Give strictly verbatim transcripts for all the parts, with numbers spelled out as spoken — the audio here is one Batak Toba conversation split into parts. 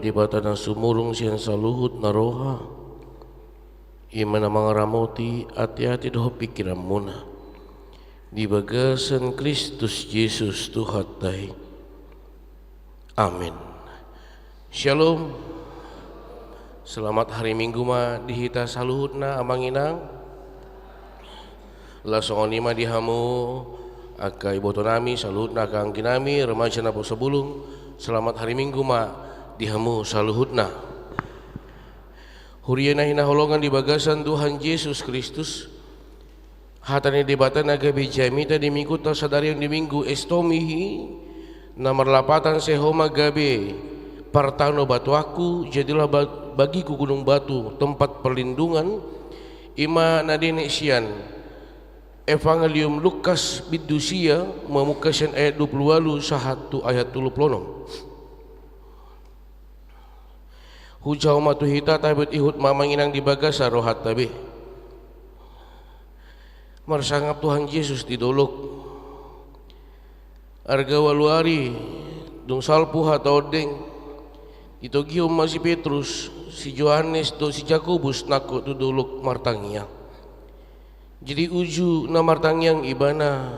Debata na sumurung sian saluhut na roha, i ma na mangaramoti ateate dohot pingkiranmuna di bagasan Kristus Jesus Tuhanta i. Amin. Syalom. Selamat hari Minggu ma di hita saluhutna, amang inang. Laos songon i ma di hamu angka ibotonami saluhutna, angka angginami, remaja Naposobulung, selamat hari Minggu ma di hamu saluhutna. Huria na hinaholongan di bagasan Tuhan Jesus Kristus, hata ni Debata na gabe jamita di Minggunta sadari on, di Minggu Estomihi, na marlapatan Sehoma gabe, "Partano batuanku, jadilah ba-, bagiku gunung batu, tempat perlindungan," i ma na dienet sian Evangelium Lukas bindu sia, mamungka sian ayat dua pulu ualu sahat tu ayat tolu pulu onom. Hujalo ma tu hita, tabereng ihut ma, amang inang, di bagasan rohanta be. Marsangap Tuhan Jesus di dolok. Arga ualu ari dung salpu hata ondeng, ditogihon ma si Petrus, si Johannes dohot si Jakobus nangkok tu dolok martangiang. Jadi uju na martangiang ibana,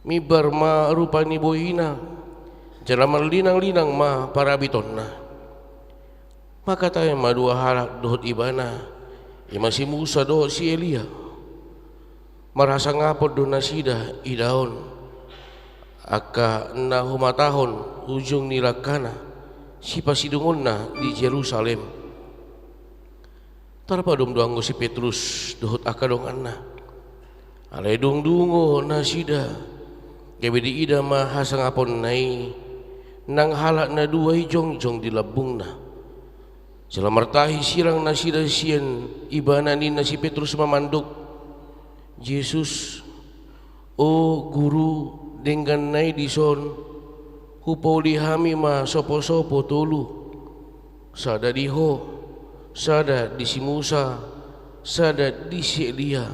mimbar ma rupa ni bohina, jala marlinanglinang ma parabitonna. Mangkatai ma dua halak dohot ibana, i ma si Musa dohot si Elia. Marhasangapon do nasida idaon angka na humatahon ujung ni langkana, sipasidungonna di Jerusalem. Tarpadom do anggo si Petrus dohot angka donganna. Alai dung dungo nasida, gabe diida ma hasangaponna i, nang halak na dua i jongjong di lambungna. Jala martahi sirang nasida sian ibana, ninna si Petrus ma mandok: "Jesus, o Guru, denggan nai dison, hupauli hami ma soposopo tolu, sada di Ho, sada di si Musa, sada di si Elia.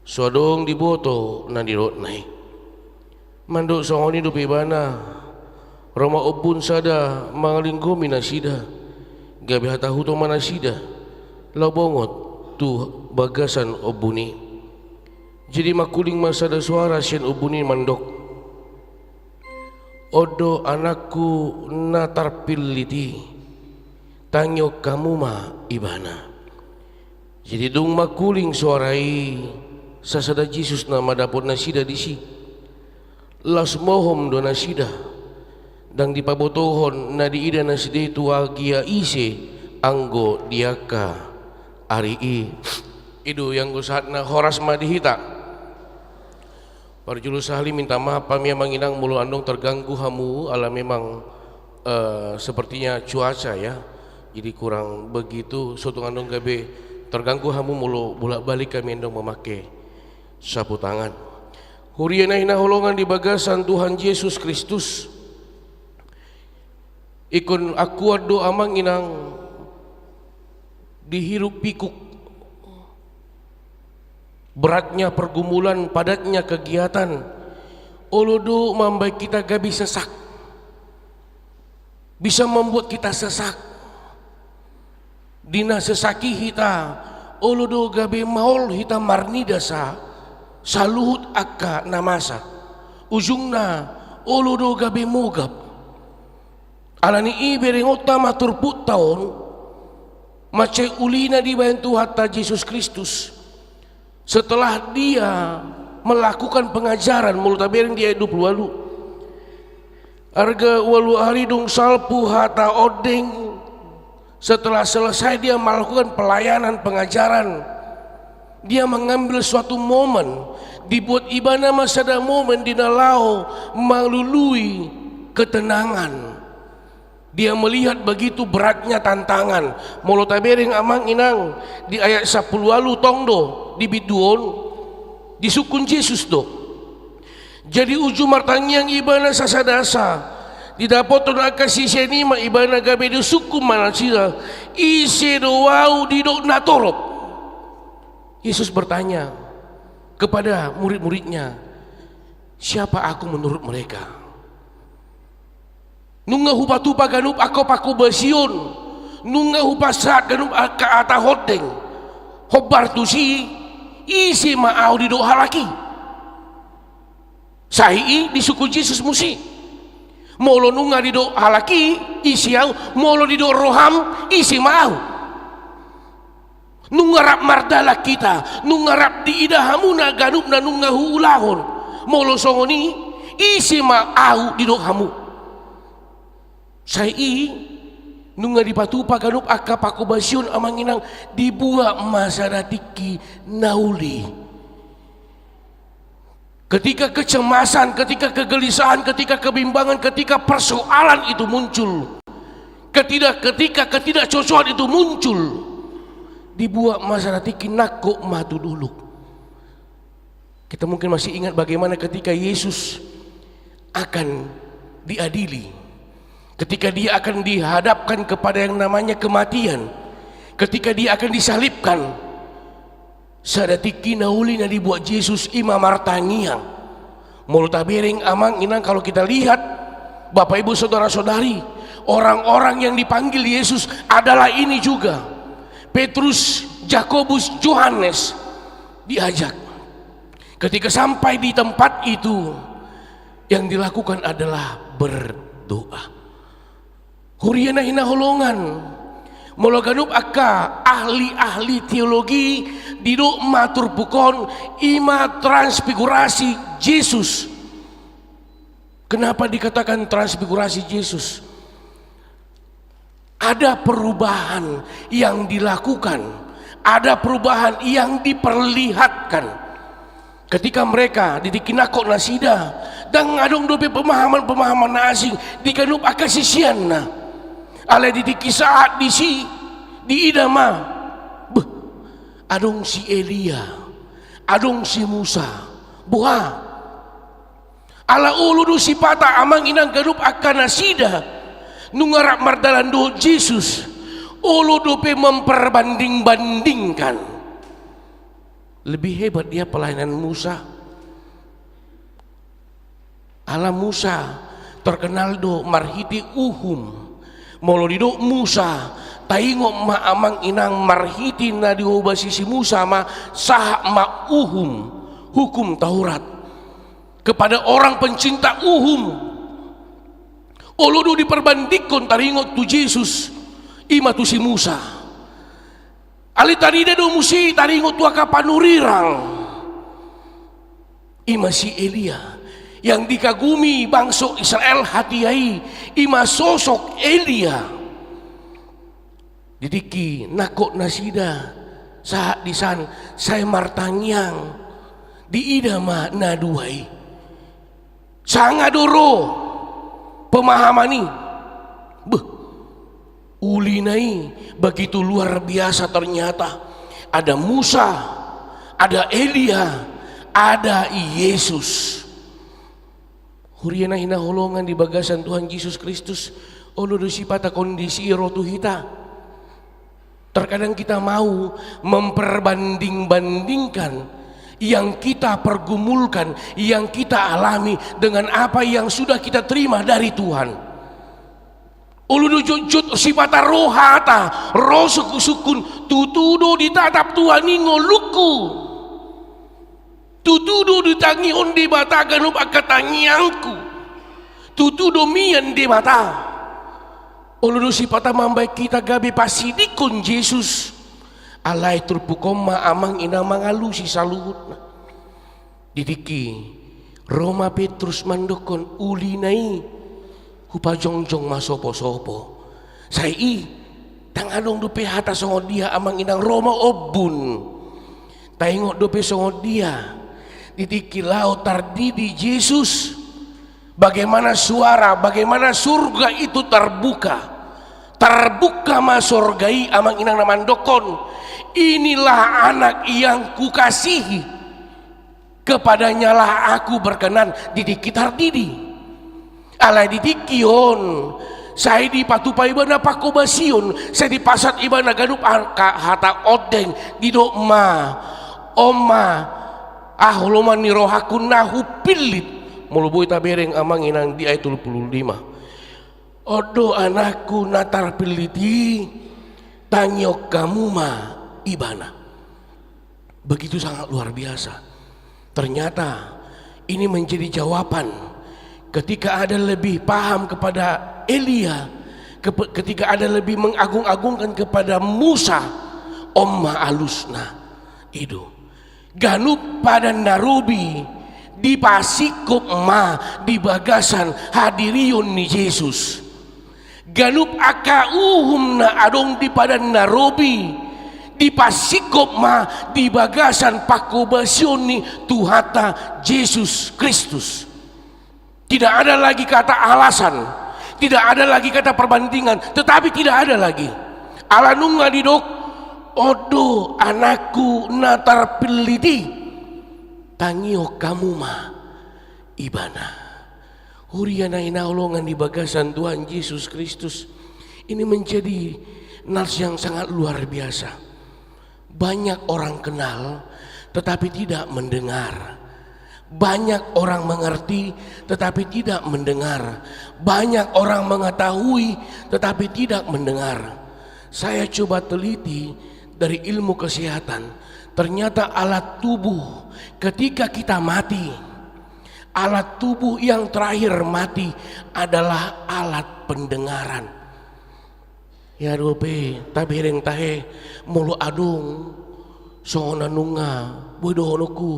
So adong diboto na nidokna i." Mandok songon i dope ibana, ro ma ombun sada mangalinggomi nasida, gabe hatahuton ma nasida laho bongot tu bagasan ombun i. Jadi mangkuling ma sada suara sian ombun i mandok: "On do Anakku na tarpillit i, tangihon hamu ma Ibana." Jadi dung mangkuling suara i, sasada Jesus nama dapot nasida disi. Laos mohom do nasida, ndang dipabotohon na diida nasida i tu agia ise anggo di angka ari i. I do i anggo sahatna, horas ma di hita. Parjolo sahali minta maaf hami, amang inang, molo andong terganggu hamu, ala memang, eh, sepertinya cuaca, ya, jadi kurang begitu, so tung andong gabe terganggu hamu molo bolak-balik hami andong mamake sapu tangan. Huria na hinaholongan di bagasan Tuhan Jesus Kristus, ingkon akuan do, amang inang, di hiruk pikuk, beratnya pergumulan, padatnya kegiatan, olo do mambahen hita gabe sesak. Bisa membuat kita sesak. Di na sesak i hita, olo do gabe maol hita marnida sa, saluhut angka na masa. Ujungna, olo do gabe mogap. Alani i berengonta ma turpukta on, mansai ulina dibahen Tuhanta Jesus Kristus. Setelah dia melakukan pengajaran, molo tabereng di ayat dua pulu ualu. Arga ualu ari dung salpu hata ondeng, setelah selesai dia melakukan pelayanan pengajaran, dia mengambil suatu momen, dibuat ibana ma sada momen di na laho malului ketenangan. Dia melihat begitu beratnya tantangan. Molo tabereng, amang inang, di ayat sampulu ualu, tong do di bindu on, disungkun Jesus do. Jadi uju martangiang ibana sasadasa, didapothon angka sisean i ma ibana, gabe disungkun ma nasida: "Ise do ahu didok na torop?" Yesus bertanya kepada murid-muridnya, "Siapa aku menurut mereka?" Nunga hupatupa ganup angka panghobasion, nunga hupasahat ganup angka hata hondeng. Hombar tusi, ise ma ahu didok halak i? Sai i disungkun Jesus muse. Molo nunga didok halak i, ise ahu, molo didok roham, ise ma ahu? Nunga rap mardalan hita, nunga rap diida hamu na ganup na nunga huulahon. Molo songon i, ise ma ahu didok hamu? Sai i, nunga dipatupa ganup angka panghobasion, amang inang, dibuat ma sada tingki na uli. Ketika kecemasan, ketika kegelisahan, ketika kebimbangan, ketika persoalan itu muncul, ketidak, ketika ketidakcocokan itu muncul, dibuat ma sada tingki, nangkok ma tu dolok. Kita mungkin masih ingat bagaimana ketika Yesus akan diadili, ketika dia akan dihadapkan kepada yang namanya kematian, ketika dia akan disalibkan, sada tingki na uli na dibuat Jesus i ma martangiang. Molo tabereng, amang inang, kalau kita lihat, Bapak Ibu, saudara-saudari, orang-orang yang dipanggil Yesus adalah ini juga. Petrus, Jakobus, Johannes diajak. Ketika sampai di tempat itu, yang dilakukan adalah berdoa. Huria na hinaholongan, molo ganup angka ahli-ahli teologi, didok ma turpuk on, i ma transfigurasi Jesus. Kenapa dikatakan transfigurasi Jesus? Ada perubahan yang dilakukan, ada perubahan yang diperlihatkan. Ketika mereka, di tingki nangkok nasida, ndang adong dope pemahaman-pemahaman na asing di ganup angka siseanna. Alai di tingki sahat disi, diida ma, beh, adong si Elia, adong si Musa. Boha? Ala olo do sipata, amang inang, ganup angka nasida nunga rap mardalan dohot Jesus, olo dope memperbanding-bandingkan. Lebih hebat dia pelayanan Musa. Ala Musa terkenal do marhite uhum. Molo didok Musa, taingot ma, amang inang, marhite na dihobasi si Musa ma, sahat ma uhum, hukum Taurat. Kepada orang pencinta uhum. Olo do diperbandingkon taringot tu Jesus, i ma tu si Musa. Alai tarida do muse taringot tu angka panurirang, i ma si Elia. Yang dikagumi bangso Israel hatiha i, i ma sosok Elia. Di tingki nangkok nasida sahat disan, sai martangiang, diida ma na dua i. Sanga do ro pemahaman i. Beh, ulina i begitu luar biasa ternyata. Ada Musa, ada Elia, ada Yesus. Huria na hinaholongan di bagasan Tuhan Jesus Kristus, olo do sipata kondisi i ro tu hita. Terkadang kita mau memperbanding-bandingkan yang kita pergumulkan, yang kita alami dengan apa yang sudah kita terima dari Tuhan. Olo do jotjot sipata ro hata, ro sungkunsungkun, tutu do ditatap Tuhan i ngolungku. Tutu do ditangihon Debata ganup angka tangiangku. Tutu do mian Debata. Olo do sipata mambahen hita gabe pasidingkon Jesus. Alai turpuk on ma, amang inang, mangalusi saluhutna. Di tingki ro ma Petrus mandokkon, ulina i hupajongjong ma soposopo. Sai i, ndang adong dope hata songon dia, amang inang, ro ma ombun. Taingot dope songon dia di tingki laho tardidi Jesus, bagaimana suara, bagaimana surga itu terbuka. Terbuka ma sorga i, amang inang, na mandokkon, "Inilah anak yang kukasihi, kepadanyalah aku berkenan." Di tingki tardidi. Alai di tingki on, sai dipatupa ibana panghobasion, sai dipasahat ibana ganup angka hata ondeng, didok ma, "On ma haholoman ni rohangku na hupillit." Molo boi tabereng, amang inang, di ayat tolu pulu lima. On do anakku na tarpillit i, tangihon hamu ma ibana. Begitu sangat luar biasa. Ternyata ini menjadi jawaban ketika ada lebih paham kepada Elia, kepe-, ketika ada lebih mengagung-agungkan kepada Musa, on ma alusna. I do. Ganup padan na robi dipasingkop ma di bagasan hadirion ni Jesus. Ganup angka uhum na adong di padan na robi dipasingkop ma di bagasan panghobasion ni Tuhanta Jesus Kristus. Tidak ada lagi kata alasan, tidak ada lagi kata perbandingan, tetapi tidak ada lagi. Ala nunga didok, on do anakku na tarpillit i, tangihon hamu ma ibana. Huria na hinaholongan di bagasan Tuhan Jesus Kristus, ini menjadi nas yang sangat luar biasa. Banyak orang kenal, tetapi tidak mendengar. Banyak orang mengerti, tetapi tidak mendengar. Banyak orang mengetahui, tetapi tidak mendengar. Saya coba teliti dari ilmu kesehatan. Ternyata alat tubuh, ketika kita mati, alat tubuh yang terakhir mati adalah alat pendengaran. Ia dope, tabereng tahe, molo adong songon na nunga, boi dohononku,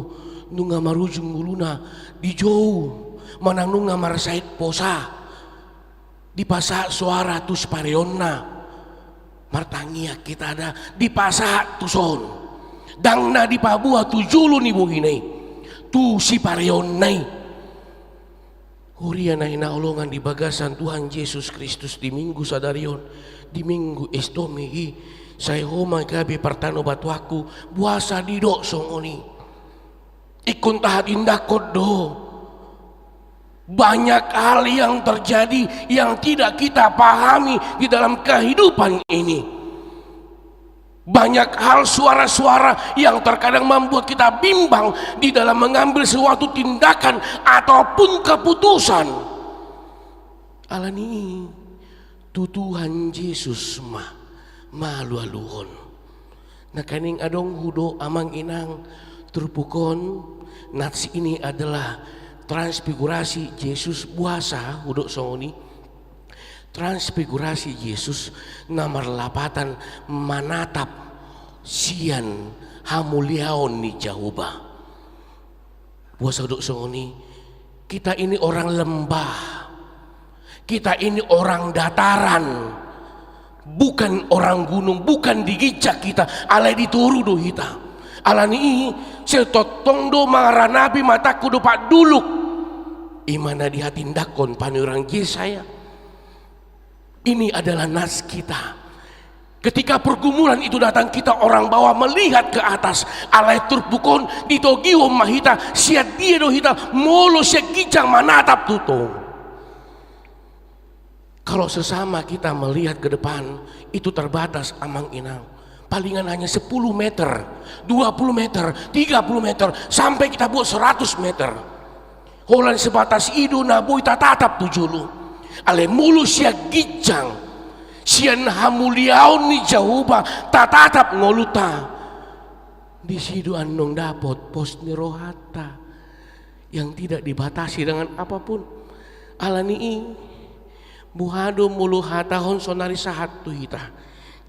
nunga marujung ngoluna, dijou, manang nunga marsahit posa, dipasahat soara tu sipareonna. Martangiang hita da, dipasahat tuson. Ndang na dipaboa tu jolo ni bohina i, tu sipareonna i. Huria na hinaholongan di bagasan Tuhan Jesus Kristus, di Minggu sadari on, di Minggu Estomi i, sai ho ma gabe partanobatuanku, boasa didok songon i. Ingkon tahatindangkon do. Banyak hal yang terjadi yang tidak kita pahami di dalam kehidupan ini. Banyak hal, suara-suara yang terkadang membuat kita bimbang di dalam mengambil suatu tindakan ataupun keputusan. Alani i, tu Tuhan Jesus ma malu-aluhon. Nangkining adong hudok amang inang, turpuk on, nats ini adalah transfigurasi Jesus, boasa hudok songon i. Transfigurasi Jesus na marlapatan manatap sian hamuliaon ni Jahowa. Boasa hudok songon i, kita ini orang lembah, kita ini orang dataran, bukan orang gunung, bukan di ginjang hita, alai di toru do hita. Alani i, sai tongtong do maranapi matangku dompak dolok. I ma na dihatindangkon panurirang Jesaya. Ini adalah nas kita. Ketika pergumulan itu datang, kita orang bawah melihat ke atas. Alai turpuk on ditogihon ma hita, sian dia do hita molo sian ginjang manatap tu toru. Kalau sesama kita melihat ke depan, itu terbatas, amang inang. Palingan hanya sepuluh meter, dua puluh meter, tiga puluh meter, sampai kita buat seratus meter. Holan sebatas i do na boi tatatap tu jolo. Alai molo sian ginjang, sian hamuliaon ni Jahowa tatatap ngolunta, disi do annon dapot pos ni rohanta yang tidak dibatasi dengan apapun. Alani i, boha do molo hatahon sonari sahat tu hita?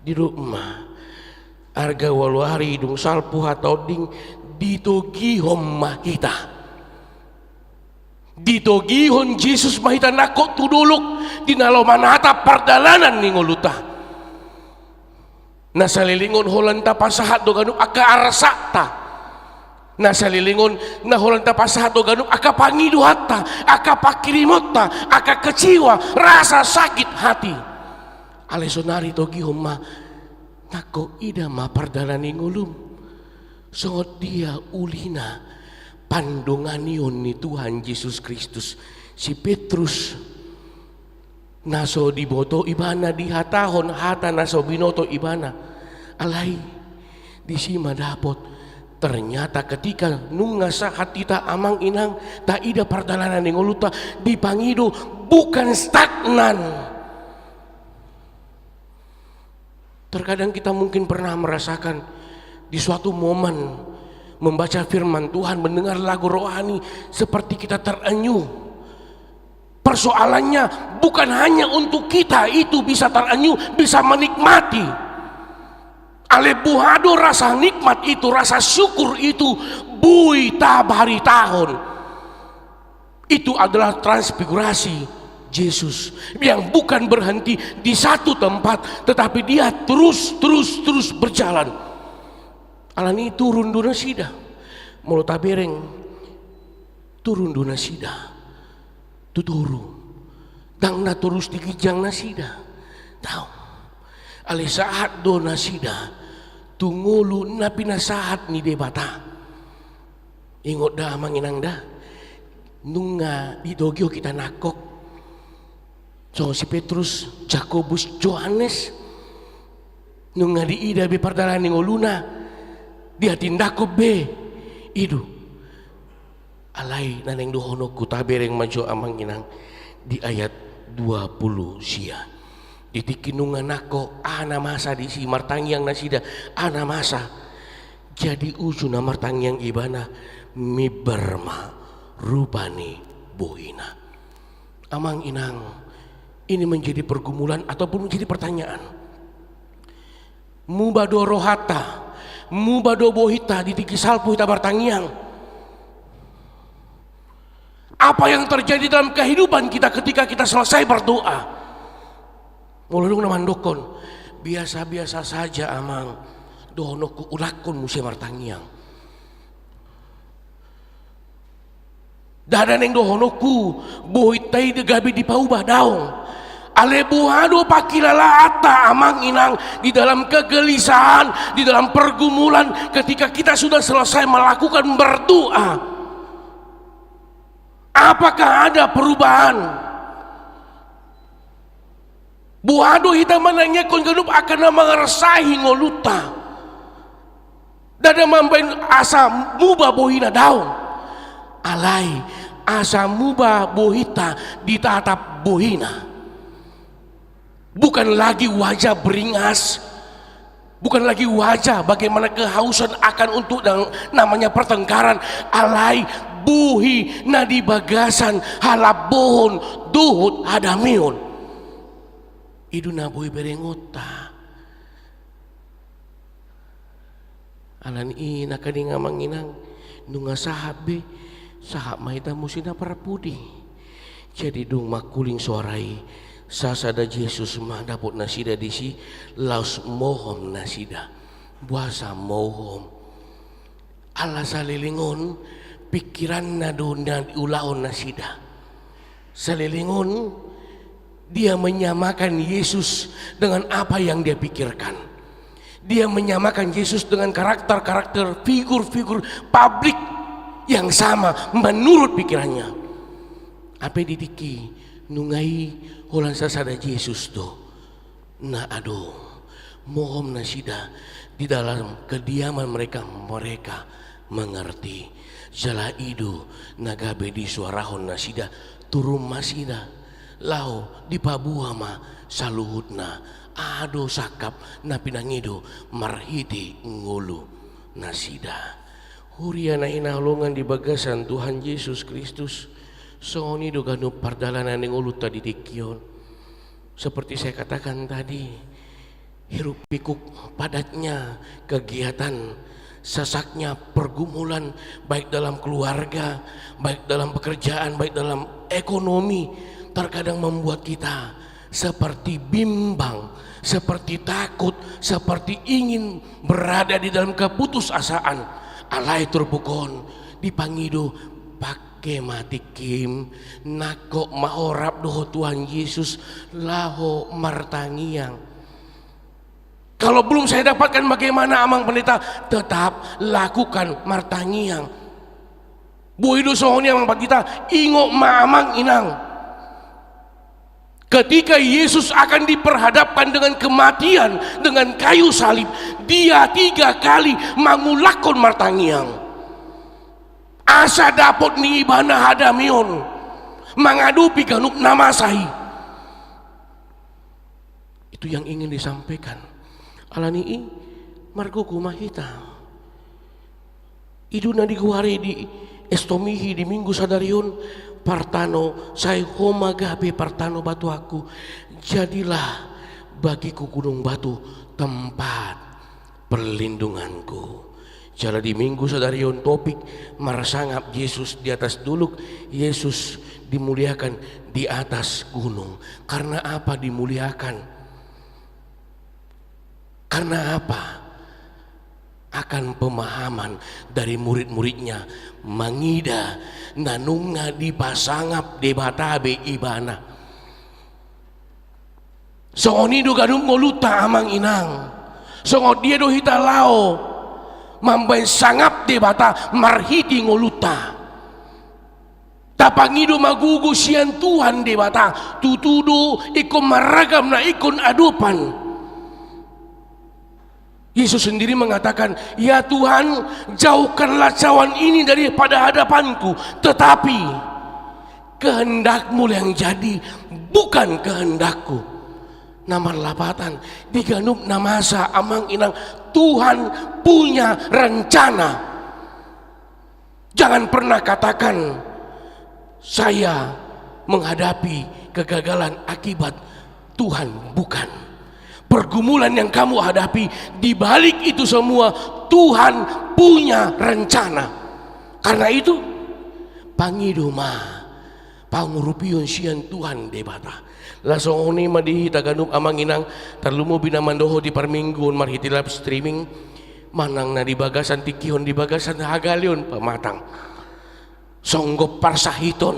Didok ma, arga ualu ari dung salpu hata onding, ditogihon ma hita. Ditogihon Jesus ma hita nangkok tu dolok, di na laho manatap pardalanan ni ngolunta. Na saleleng on holan tapasahat do ganup angka arsakta. Na saleleng on na holan tapasahat do ganup angka pangidoanta, angka pangkirimonta, angka kecewa, rasa sakit hati. Alai sonari togihon ma, nangkok ida ma pardalanan ni ngolum. Songon dia ulina pandonganion ni Tuhan Jesus Kristus si Petrus, na so diboto ibana dihatahon hata na so binoto ibana. Alai disi ma dapot, ternyata ketika nunga sahat hita, amang inang, taida pardalanan ni ngolunta, dipangido, bukan stagnan. Terkadang kita mungkin pernah merasakan di suatu momen membaca firman Tuhan, mendengar lagu rohani, seperti kita teranyuh. Persoalannya, bukan hanya untuk kita itu bisa teranyuh, bisa menikmati. Alai boha do rasa nikmat itu, rasa syukur itu, boi tabaritahon. Itu adalah transfigurasi Yesus yang bukan berhenti di satu tempat, tetapi dia terus, terus, terus berjalan. Alani i turun do nasida. Molo tabereng, turun do nasida tu toru. Ndang na torus di ginjang nasida. Daong. Alai sahat do nasida tu ngolu na pinasahat ni Debata. Ingot da, amang inang, da? Nunga ditogihon hita nangkok, songon si Petrus, Jakobus, Johannes. Nunga diida be pardalanan ni ngoluna, dihatindangkon be. I do. Alai na naeng dohononku, tabereng ma jo, amang inang, di ayat dua puluh sia. Di tingki nunga nangkok, aha na masa disi? Martangiang nasida, aha na masa? Jadi uju na martangiang ibana, mimbar ma rupa ni bohina. Amang inang, ini menjadi pergumulan ataupun menjadi pertanyaan. Muba do rohanta, muba do bohinta di tingki salpu hita martangiang? Apa yang terjadi dalam kehidupan kita ketika kita selesai berdoa? Molo adong na mandokkon, "Biasa-biasa saja, amang," dohononku, ulakkon muse martangiang. Ndada naeng dohononku, bohinta i gabe dipauba, daong. Alai boha do pangkilalaanta, amang inang, di dalam kegelisahan, di dalam pergumulan, ketika kita sudah selesai melakukan berdoa? Apakah ada perubahan? Boha do hita manangiangkon ganup angka na mangarsahi ngolunta? Ndada mambaen asa muba bohina, daong. Alai asa muba bohinta ditatap bohina. Bukan lagi wajah beringas, bukan lagi wajah bagaimana kehausan akan untuk yang namanya pertengkaran, alai bohi na di bagasan halambohon dohot hadameon. I do na boi berengonta. Alani i, nangkaning, amang inang, nunga sahat be, sahat ma hita muse na parpudi. Jadi dung mangkuling soara i, sasada Jesus ma dapot nasida disi, laos mohom nasida. Boasa mohom? Ala saleleng on pingkiranna do na diulahon nasida. Saleleng on, dia menyamakan Yesus dengan apa yang dia pikirkan. Dia menyamakan Yesus dengan karakter-karakter, figur-figur publik yang sama menurut pikirannya. Hape di tingki nunga i holan sasada Jesus do na adong. Mohom nasida di dalam kediaman mereka, mereka mengerti. Jala i do na gabe disuarahon nasida, turun ma nasida, laho dipaboa ma saluhutna. Aha do sangkap na pinangido marhite ngolu nasida? Huria na hinaholongan di bagasan Tuhan Jesus Kristus, songon i do ganup pardalanan ni ngolunta di tingki on. Seperti saya katakan tadi, hiruk pikuk padatnya kegiatan, sesaknya pergumulan, baik dalam keluarga, baik dalam pekerjaan, baik dalam ekonomi, terkadang membuat kita seperti bimbang, seperti takut, seperti ingin berada di dalam keputusasaan. Alai turpuk on dipangido, pake ma tingkim, nangkok ma ho rap dohot Tuhan Jesus, laho martangiang. Kalau belum saya dapatkan, bagaimana, Amang Pendeta? Tetap lakukan martangiang. Boi do songon i, Amang Pendeta, ingot ma, Amang Inang. Ketika Yesus akan diperhadapkan dengan kematian, dengan kayu salib, dia tiga kali mangulakhon martangiang. Asa dapot ni ibana hadameon mangadopi ganup na masa i. Itu yang ingin disampaikan. Alani i margogo ma hita. I do na digoari di estomihi di Minggu sadari on, partano sai Ho ma gabe partano batuanku, jadilah bagiku gunung batu, tempat perlindunganku. Jala di Minggu sadari on topik marsangap Yesus di atas dolok, Yesus dimuliakan di atas gunung. Karena apa dimuliakan? Karena apa? Akan pemahaman dari murid-muridnya mangida na nunga dipasangap Debata be ibana. Songon i do ganup ngolunta amang inang. Songon dia do hita laho mambahen sangap Debata marhite ngolunta. Tapangido ma gogo sian Tuhan Debata, tutu do ingkon maragam na ingkon adopan. Yesus sendiri mengatakan, "Ya Tuhan, jauhkanlah cawan ini daripada hadapanku, tetapi kehendak-Mu yang jadi, bukan kehendak-Ku." Na marlapatan, di ganup na masa amang inang, Tuhan punya rencana. Jangan pernah katakan, "Saya menghadapi kegagalan akibat Tuhan." Bukan. Pergumulan yang kamu hadapi, di balik itu semua, Tuhan punya rencana. Karena itu, pangido ma pangurupion sian Tuhan Debata. Laos songon i ma di hita ganup amang inang, tarlumobi na mandok di parmingguon marhite live streaming, manang na di bagasan tingki on, di bagasan hagaleon, pamatang. Songgop parsahiton,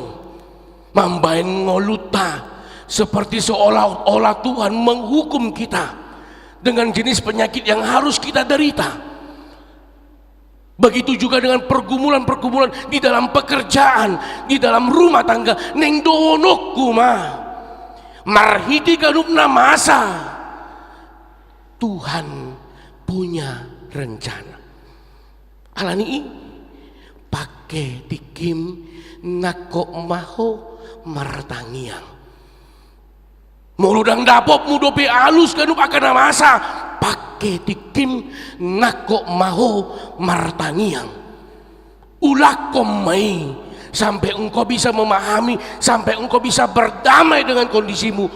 mambahen ngolunta, seperti seolah-olah Tuhan menghukum kita dengan jenis penyakit yang harus kita derita. Begitu juga dengan pergumulan-pergumulan di dalam pekerjaan, di dalam rumah tangga, naeng dohononku ma. Marhite ganup na masa, Tuhan punya rencana. Alani i, pangke tingkim, nangkok ma ho martangiang. Molo ndang dapotmu dope alus ganup angka na masa, pangke tingkim, nangkok ma ho martangiang. Ulakkon ma i, sampe engkau bisa memahami, sampe engkau bisa berdamai dengan kondisimu.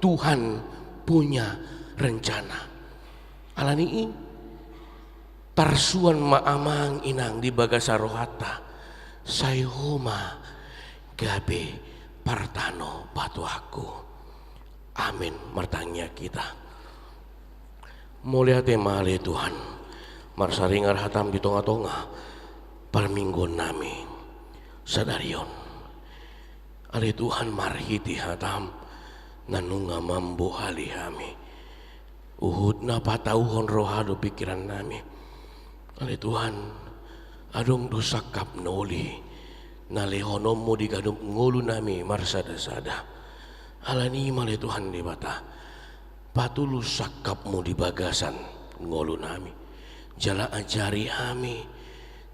Tuhan punya rencana. Alani i, tarsuan ma amang inang di bagasan rohanta, sai Ho ma gabe partano batuanku. Amin. Martangiang hita. Mauliate ma ale Tuhan, marsaringar hataM di tonga-tonga parmingguon nami sadari on. Ale Tuhan, marhite hataM na nunga mambohali hami, huhut na patauhon roha dohot pingkiran nami. Ale Tuhan, adong do sangkap na uli na lehononMu di ganup ngolu nami marsada-sada. Alani i ma ale Tuhan Debata, patulus sangkapMu di bagasan ngolu nami. Jala ajari hami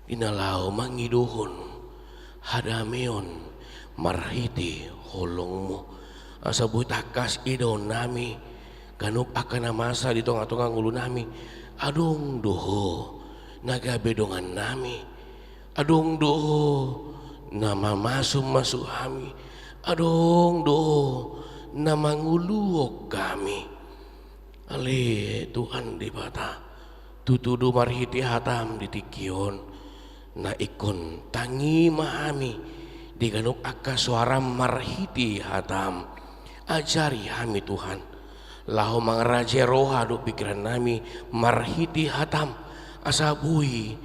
di na laho mangidohon hadameon marhite holongMu. Asa boi tangkas idaon nami ganup angka na masa di tonga-tonga ngolu nami. Adong do Ho na gabe dongan nami. Adong do Ho na mamasu-masu hami. Adong do Ho na manguluhon hami. Ale Tuhan Debata, tutu do marhite hataM di tingki on, na ingkon tangi ma hami di ganup angka soaraM marhite hataM. Ajari hami Tuhan, laho mangarajai roha dohot pingkiran nami marhite hataM, asa boi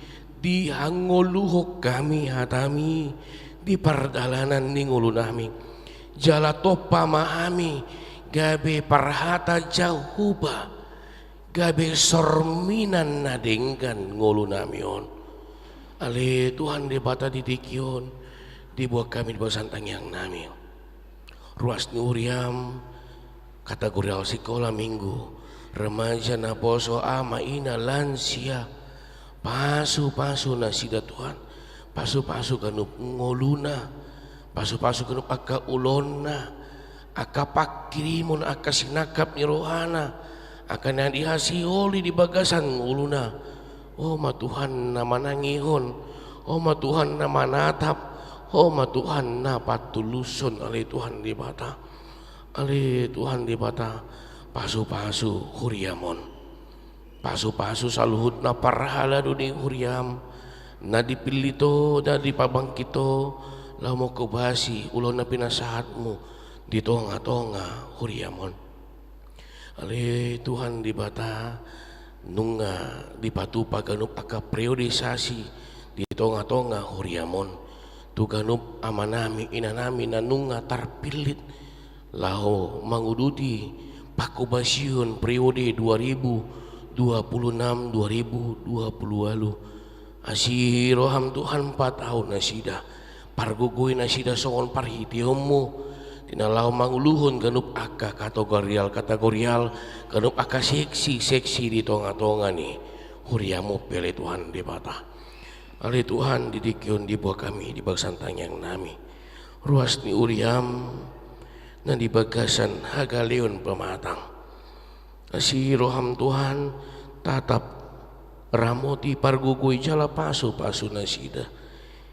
dihangoluhon hami hataMi di pardalanan ni ngolu nami. Jala tompa ma hami gabe parhata Jahowa, gabe sorminan na denggan ngolu nami on. Ale Tuhan Debata, di tingki on dibuat hami di bagasan tangiang nami ruas ni huriaM, kategorial sikola minggu, remaja, naposo, ama, ina, lansia. Pasu-pasu nasida Tuhan, pasu-pasu ganup ngoluna, pasu-pasu ganup angka ulaonna, angka pangkirimon, angka sinangkap ni rohana, angka na dihasiholi di bagasan ngoluna. Ho ma Tuhan na manangihon, Ho ma Tuhan na manatap, Ho ma Tuhan na patulushon, ale Tuhan Debata. Ale Tuhan Debata, pasupasu huriaM on. Pasupasu saluhutna parhalado ni huriaM, na dipillit Ho, na dipabangkit Ho, laho mangkobasi ulaon na pinasahatMu di tongatonga huriaM on. Ale Tuhan Debata, nunga dipatupa ganup angka periodisasi di tongatonga huriaM on tu ganup amanami inanami na nunga tarpillit laho manguduti pangkobasion periode dua ribu dua puluh enam dua ribu dua puluh ualu. Asi rohaM Tuhan, patau nasida, pargogoi nasida songon parhiteionMu, di na laho manguluhon ganup angka kategorial-kategorial, ganup angka seksi-seksi di tongatonga ni huriaM on pe, ale Tuhan Debata. Ale Tuhan, di tingki on diboan hami di bagasan tangiangnami ruas ni huriaM na di bagasan hagaleon pamatang. Asi rohaM Tuhan, tatap ramoti, pargogoi jala pasupasu nasida.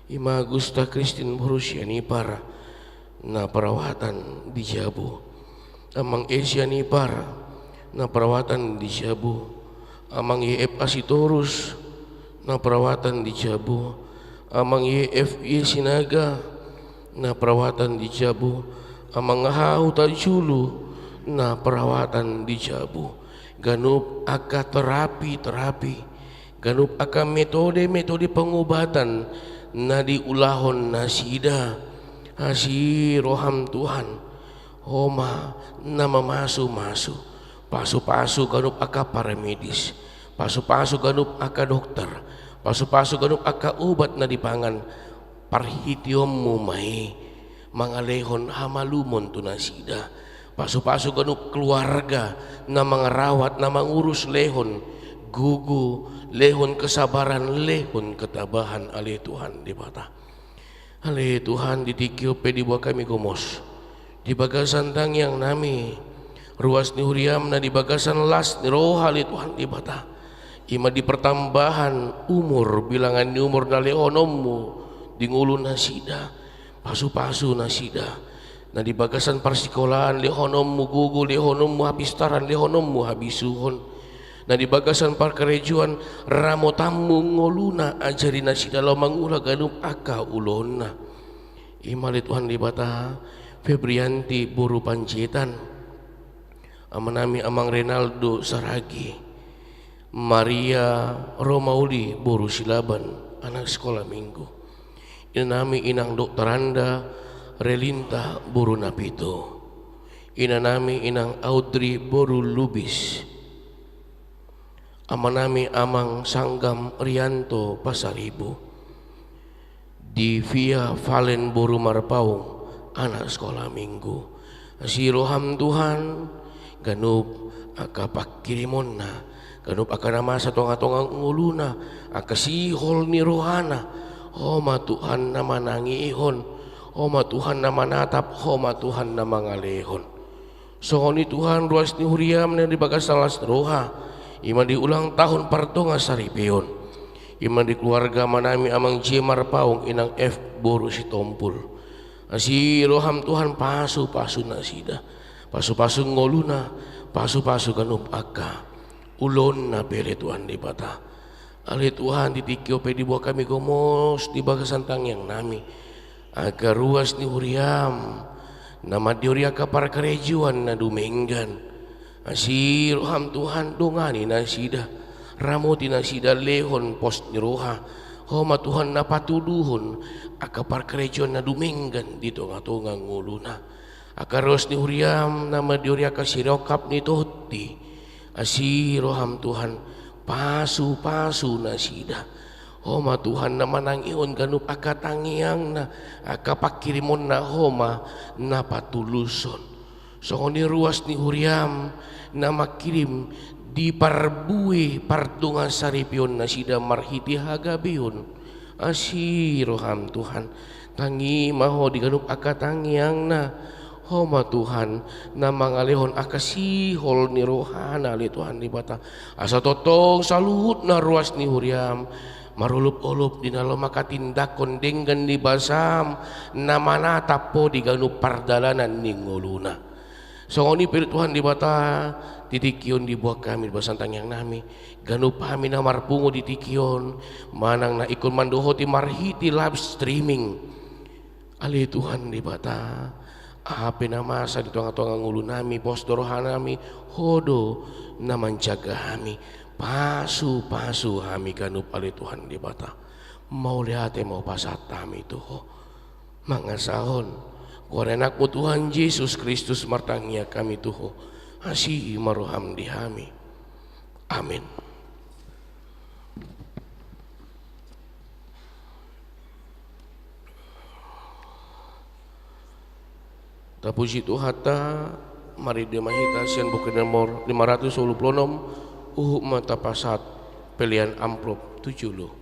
I ma Gusta Kristin boru Sianipar na perawatan di jabu. Amang E Sianipar na perawatan di jabu. Amang Y F A Sitorus na perawatan di jabu. Amang Y F Y Sinaga na perawatan di jabu. Amang H Hutajulu na perawatan di jabu. Ganup angka terapi-terapi, ganup angka metode-metode pengobatan na diulahon nasida. Asi rohaM Tuhan, Ho ma na mamasumasu. Pasupasu ganup angka paramedis, pasupasu ganup angka dokter, pasupasu ganup angka obat na dipangan. ParhiteonMu ma i mangalehon hamalumon tu nasida. Pasupasu ganup keluarga na mangarawat, na mangurus, lehon gogo, lehon kesabaran, lehon ketabahan, ale Tuhan Debata. Ale Tuhan, di tingki on pe diboan hami gomos di bagasan tangiangnami ruas ni huriaM na di bagasan las ni roha, ale Tuhan Debata. I ma di pertambahan umur, bilangan ni umur na lehononMu di ngolu nasida. Pasupasu nasida. Na di bagasan parsikolaan lehononMu gogo, lehononMu hapistaran, lehononMu habisuhon. Na di bagasan parkarejoan ramotanMu ngoluna, ajari nasida laho mangula ganup angka ulaonna. I ma, ale Tuhan Debata, Febrianti boru Panjaitan, amanami Amang Renaldo Saragi, Maria Romauli boru Silaban, anak sekolah minggu. Inanami Inang Doktoranda Relinta boru Napitu. Inanami Inang Audrey boru Lubis. Amanami Amang Sanggam Rianto Pasaribu. Di Via Valen boru Marpaung, anak sekolah minggu. Asi rohaM Tuhan, ganup angka pangkirimonna, ganup angka na masa tongatonga ngoluna, angka sihol ni rohana, Ho ma Tuhan na manangihon, Ho ma Tuhan na manatap, Ho ma Tuhan na mangalehon. Songon i Tuhan, ruas ni huriaM na di bagasan las ni roha, i ma di ulang tahun partonga saripeon, i ma di keluarga amanami Amang J Marpaung, Inang F boru Sitompul. Asi rohaM Tuhan, pasupasu nasida, pasupasu ngoluna, pasupasu ganup angka ulaonna pe, ale Tuhan Debata. Ale Tuhan, di tingki on pe diboan hami gomos di bagasan tangiangnami angka ruas ni huriaM na mandiori angka parkarejoan na dumenggan. Asi rohaM Tuhan, dongani nasida, ramoti nasida, lehon pos ni roha, Ho ma Tuhan na patuduhon angka parkarejoan na dumenggan di tongatonga ngoluna. Angka ruas ni huriaM na mandiori angka sirongkap ni tondi, asi rohaM Tuhan, pasupasu nasida. Ho ma Tuhan na manangihon ganup angka tangiangna, angka pangkirimonna, Ho ma na patulushon. Songon i ruas ni huriaM na mangkirim di parbue partonga saripeon nasida marhite hagabeon. Asi rohaM Tuhan, tangi ma Ho di ganup angka tangiangna. Ho ma Tuhan, na mangalehon angka sihol ni rohana ale Tuhan Debata. Asa tongtong saluhutna ruas ni huriam, marolopolop di na lomak hatindanghon denggan ni basam, na manatap Ho di ganup pardalanan ni ngoluna. Songon i pe Tuhan Debata, di tingki on dibuat hami di bagasan tangiang nami, ganup hami na marpungu di tingki on, manang na ingkon mandohoti marhite live streaming. Ale Tuhan Debata, aha pe na masa di tongatonga ngolu nami, pos do roha nami, Ho do na manjaga hami, pasupasu hami ganup ale Tuhan Debata. Mauliate ma hupasahat hami tu Ho. Mangasahon goar ni AnakMu Tuhan Jesus Kristus martangiang hami tu Ho. Asi ma roham di hami. Amin. Tapuji Tuhanta, marende ma hita sian Buku nomor lima ratus tolu pulu onom, huhut ma tapasahat pelean amplop tu jolo.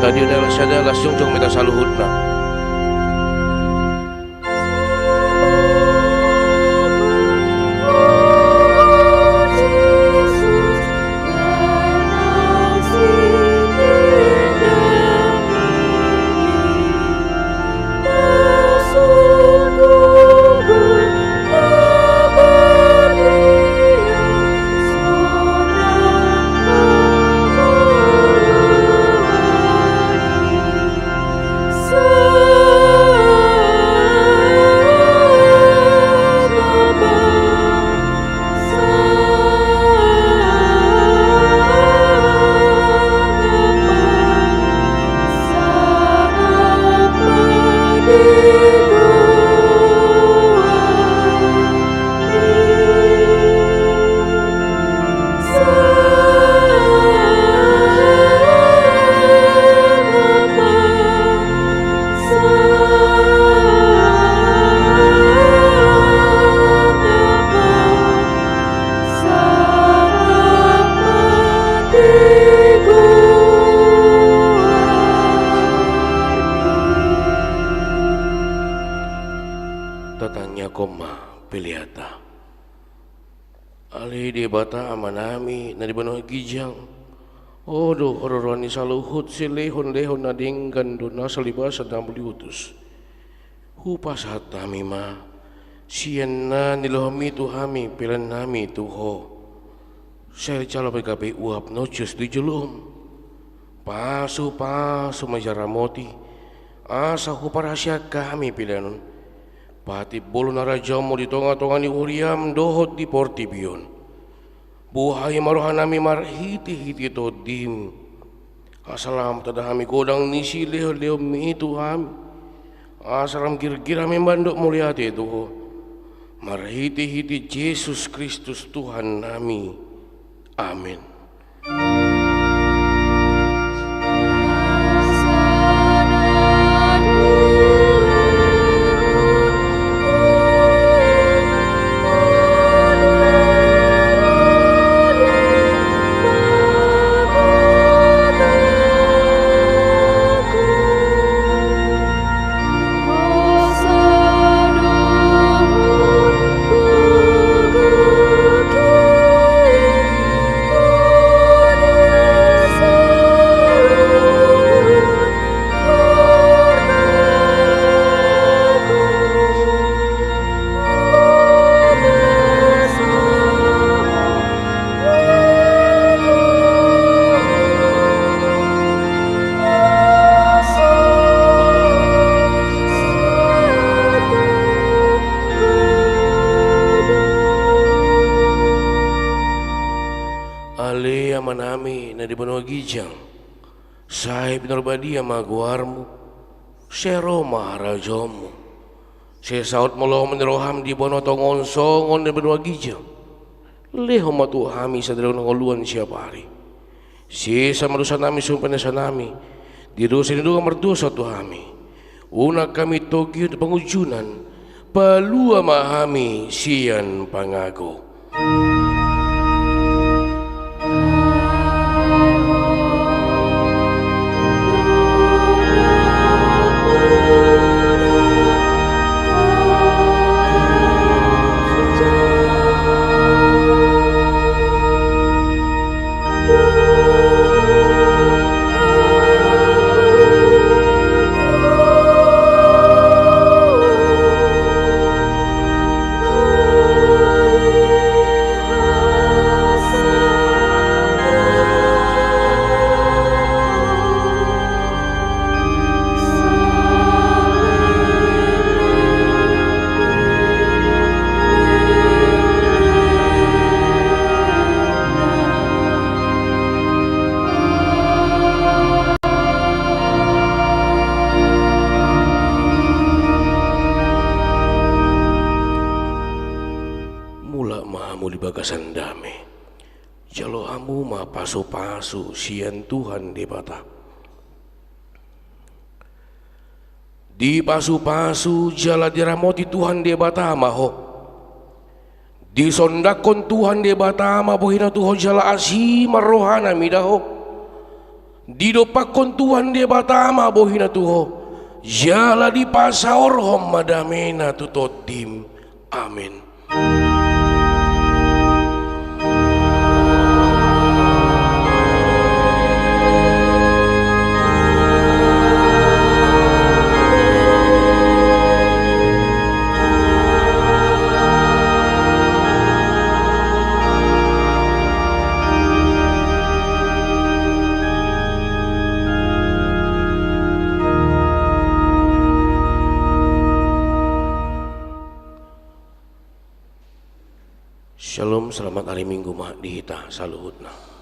Tadi adalah sada las jongjong mita saluhutna. Ale Debata Amanami na di banua ginjang, Ho do haroroan ni saluhut silehonlehon na denggan dohot na salibasa na mauliutus. Hupasahat hami ma sian na nilehonMi tu hami peleannami tu Ho. Sai jalo ma gabe uap na ujus di jolom. Pasupasu ma jala ramoti, asa huparhaseang hami pelean on, patimbulhon harajaonMu di tongatonga ni huriaM dohot di portibi on. Buhai ma rohanami marhitehite TondiM, asa lam tanda hami godang ni silehonlehonMi i tu hami, asa lam girgir hami mandok mauliate tu Ho, marhitehite Jesus Kristus Tuhannami. Amen. Ale Amanami na di banua ginjang, sai pinarbadia ma goarMu. Sai ro ma harajaonMu. Sai saut ma lomo ni rohaM di banua tonga on songon na di banua ginjang. Lehon ma tu hami sadari on hangoluan siapari. Sesa ma dosanami songon pinaseanami di dosa ni dongan mardosa tu hami. Unang hami togihon tu pangunjunan. Palua ma hami sian pangago. Mulak ma hamu di bagasan dame. Jalo hamu ma pasupasu sian Tuhan Debata. Dipasupasu jala diramoti Tuhan Debata ma ho. Disondangkon Tuhan Debata ma bohina tu ho jala asi ma rohana mida ho. Didompakkon Tuhan Debata ma bohina tu ho jala dipasaorhon ma damena tu tondim. Amen. Syalom, selamat hari Minggu ma di hita saluhutna.